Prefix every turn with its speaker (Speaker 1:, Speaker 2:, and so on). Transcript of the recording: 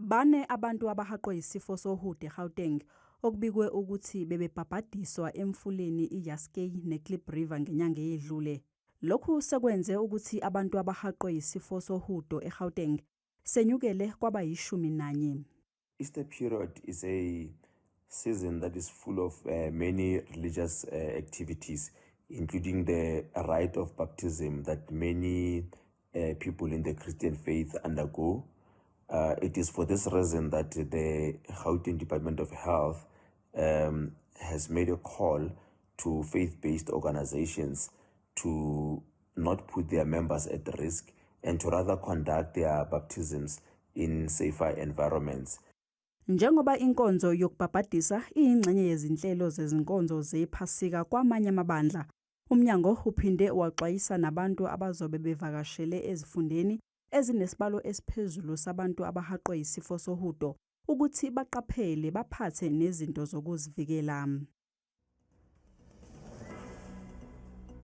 Speaker 1: Bane abantu abahaqwe yisifo sohudo eGauteng okubikwe ukuthi bebebhabhadiswa emfuleni iJaskei neKlip River ngenyanga eyedlule. Lokhu sekwenze ukuthi abantu abahaqwe yisifo sohudo eGauteng senyukele kwaba yishumi nanye.
Speaker 2: Easter period is a season that is full of many religious activities, including the rite of baptism that many people in the Christian faith undergo. It is for this reason that the Gauteng Department of Health has made a call to faith-based organizations to not put their members at risk and to rather conduct their baptisms in safer environments.
Speaker 1: Njengoba inkonzo yokubhabhadisa iyingxenye yezinhlelo zezinkonzo zePhasika kwamanye amabandla, umnyango uphinde waxwayisa nabantu abazobe bevakashele ezifundeni ezinesibalo esiphezulu sabantu abahaqwe yisifo sohudo ukuthi baqaphele baphathe nezinto zokuzivikela.